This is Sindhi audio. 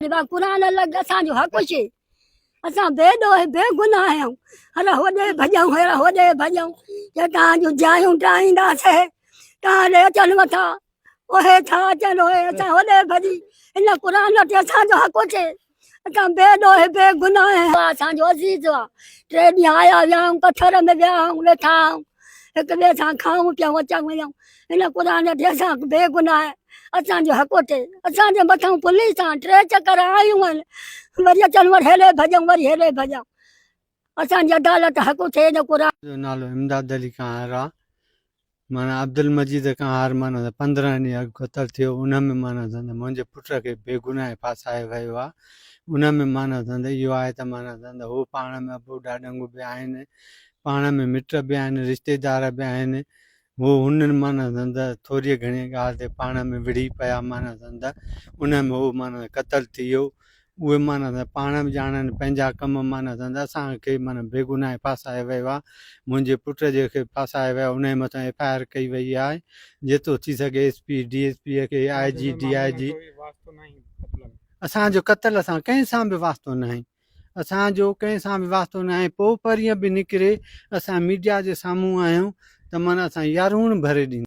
با قرآن لڳ اسان جو حق ڇي اسان بي ڏوهه بي گناهه آهيون هر هوڏي ڀڄون هر هوڏي ڀڄون چي توهان جون جايون ڊاهينداسي توهان ڏي اچن مٿا اهي ٿا اچن اهي اسان هوڏي ڀڄي هن قرآن وٽ اسان جو حق ڇي اسان بي ڏوهه بي گناهه آهيون اسان جو عزيز آ ٽي ڏينهن آيا ويا آهيون پٿر ۾ ويا آهيون ويٺا آهيون هڪ ٻئي سان کائون پيئون اچون وڃون هن قرآن تي اسان بي گناهه اسان جو حق اتي اسان جي مٿان پوليس آن ٽي چڪر آيون آهن وري اچن وري هيڏي ڀڄون وري هيڏي ڀڄون اسان جي عدالت حق ٿئي هن قرآن جو نالو امداد علي ڪنهار آ معنيٰ عبدالمجيد ڪنهار معنيٰ ته 15 ڏينهن اڳ قتل ٿيو ان ۾ معنيٰ ته منهنجي پٽ کي بيگناهي ڦاسايو ويو آ ان ۾ معنيٰ ته اهو آهي ته معنيٰ ته هو پاڻ ۾ ابو ڏاڏنگ به آهن پاڻ ۾ مٽ به آهن رشتيدار به آهن هو هنن معنيٰ ته ٿوريء گهڻيء ڳالهه تي پاڻ ۾ وڙهي پيا معنيٰ ته ان ۾ هو معنيٰ قتل ٿي ويو. اهي معنيٰ ته پاڻ به ڄاڻن پنهنجا ڪم معنيٰ ته اسان کي معنيٰ بيگناهه ڦاسايو ويو آهي. منهنجي پٽ جي کي ڦاسايو ويو آهي ان جي مٿان ايف I R ڪئي وئي آهي. جيترو ٿي سگهي S P, D S P کي، آء جي، ڊي I جي. اسان جو قتل سان ڪنهن سان به واسطو ناهي. اسان جو ڪنهن سان به واسطو ناهي پوء پرينء به نڪري اسان ميڊيا جي سامهون آهيون ته معنيٰ اسان يارهوڻ ڀري ڏينداسين.